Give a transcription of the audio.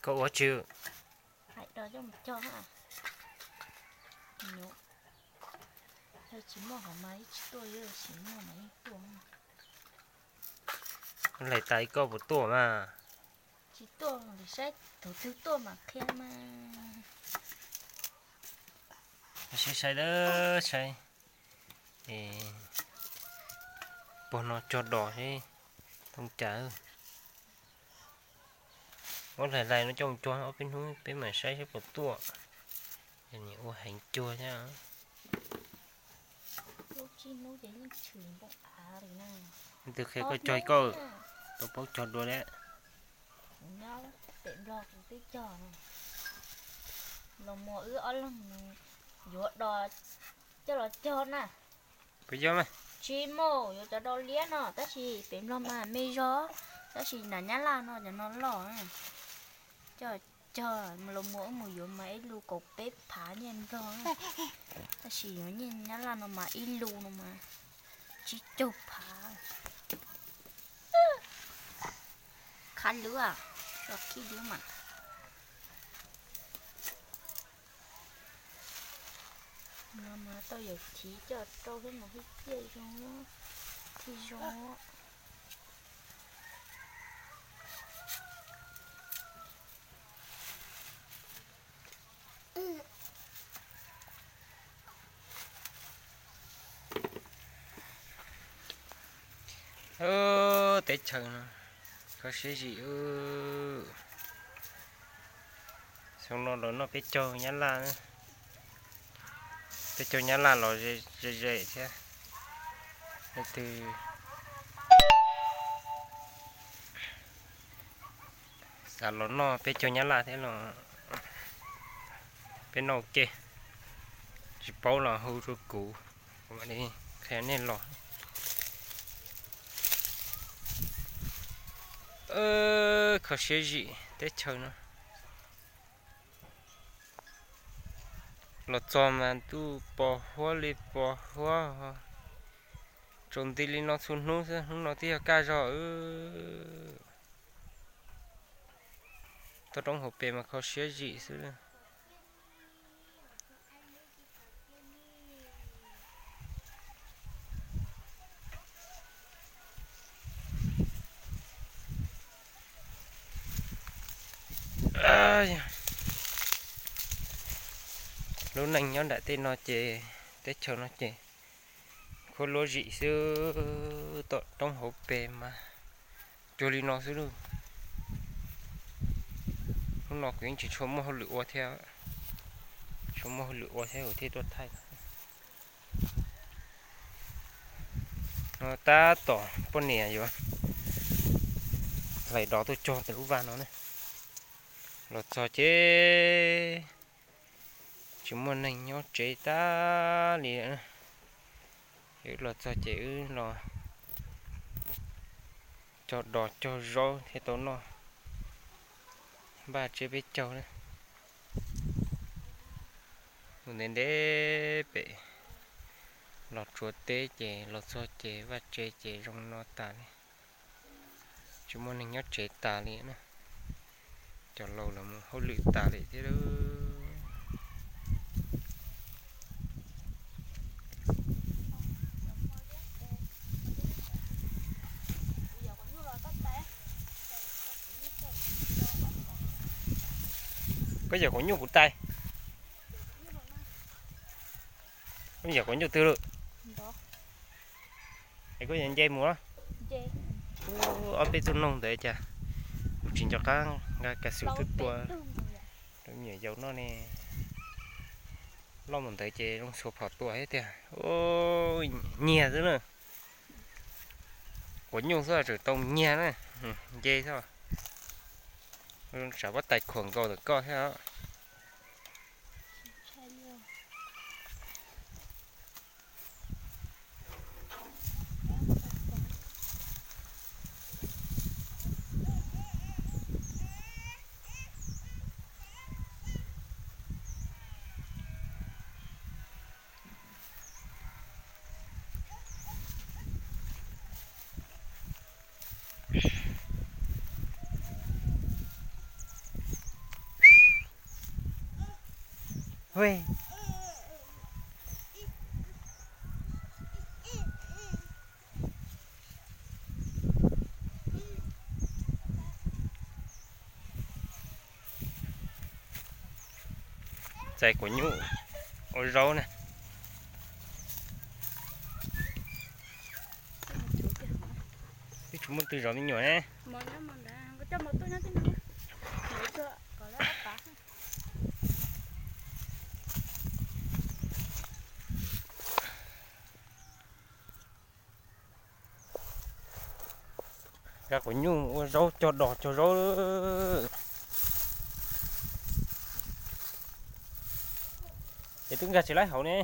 Koj ua tsi? Hais rau coj mus cog na. Tsis muaj hov mas ib tsis tuaj, tsis muaj mas yeej tuaj. Hlais tas koj puas tuaj mas? Tsis tuaj, saib thaum twg tuaj mas qhia mas. Saib saib, saib. Pog no cog dos seb thooj cas. Muab hlais hlais no coj mus cuag ob peb hnub peb mam saib seb puas tuaj. Ua heev cuag thiab. Leej twg qhia koj cog koj, tau paub cog dua lawm. Nyob pem Nplog kuv twb cog no. Los muag wb ob leeg yuav dos coj los cog na. Puas yog mas? Tsis muaj, yuav cov dos liab no tab sis pem Nplog mas me zog, tab sis nram Nyab Laj no cov no loj. Coj cog los muag wb mus yuav mas ib lus kaum peb phav nyiaj Nplog, tab sis yuav nyiaj Nyab Laj no mas ib lus no mas tsib caug phav. Khab lwb, los khib lwb mas. No mas tau yawm chiv coj rau thiab mas thiaj ciaj zoo, thiaj zoo. Teb chaws no kho siab zim. Xyoo no los noj peb caug Nyab Laj, peb caug Nyab Laj los ze ze thiab. Leej twg xav los noj peb caug Nyab Laj thiab los peb noj ua ke. Tsis paub los hu rau kuv, kuv mam li qhia nej los. Kho siab zim teb chaws no. Los txog mas ntuj pos huab li pos huab, tsaus nti li no txhua hnub xwb, hnub no twb yog kaj zog. Toj roob hauv pes mas kho siab zim xwb. Lub neej nyob nram tej no ces, teb chaws no ces khuab luab zim xwb, toj roob hauv pes mas cuag li no xwb lauj. Hnub no kuv yeej tsis tshua muaj hauj lwm ua thiab, tsis tshua muaj hauj lwm ua thiab kuv thiaj tuaj thaij. No tab tom poj niam yuav hlais dov tuaj cog ntawm lub vaj no ne. Los txog ces tsis muaj neeg nyob tsev tag li. Wb los txog ces wb los cog dov cog zaub thiaj tau noj, vaj tsev peb caug na. Mus ntev ntev pem Los Tsuas teb ces los txog ces vaj tsev ces zoo no tas li, tsis muaj neeg nyob tsev tas li na. Cov laus los mus hauj lwm tas li thiab. Koj yawm quav nyuj kuv tais. Koj yawm quav nyuj twg lawm? Es koj yuav nce mus. Ob peb tug noog ntawd cas kuv tsis nco qab nqa kas xwm tuaj tua rau me nyuam yaus noj ne. Loj mus ntawd ces zoo txhua phom tua thiab tiag. Nyiag xwb na. Quav nyuj xwb tseem tau nyiag na. Nce xwb. Tsam pab tais khuam nkaus ntawm koj thiab. Ue, txais quav nyuj ua zaub na. Twb tsis muaj twg zov me nyuam ne. Zaj quav nyuj ua zaub, cog dos cog zaub. Es twb nkag tsis laib hauv ne.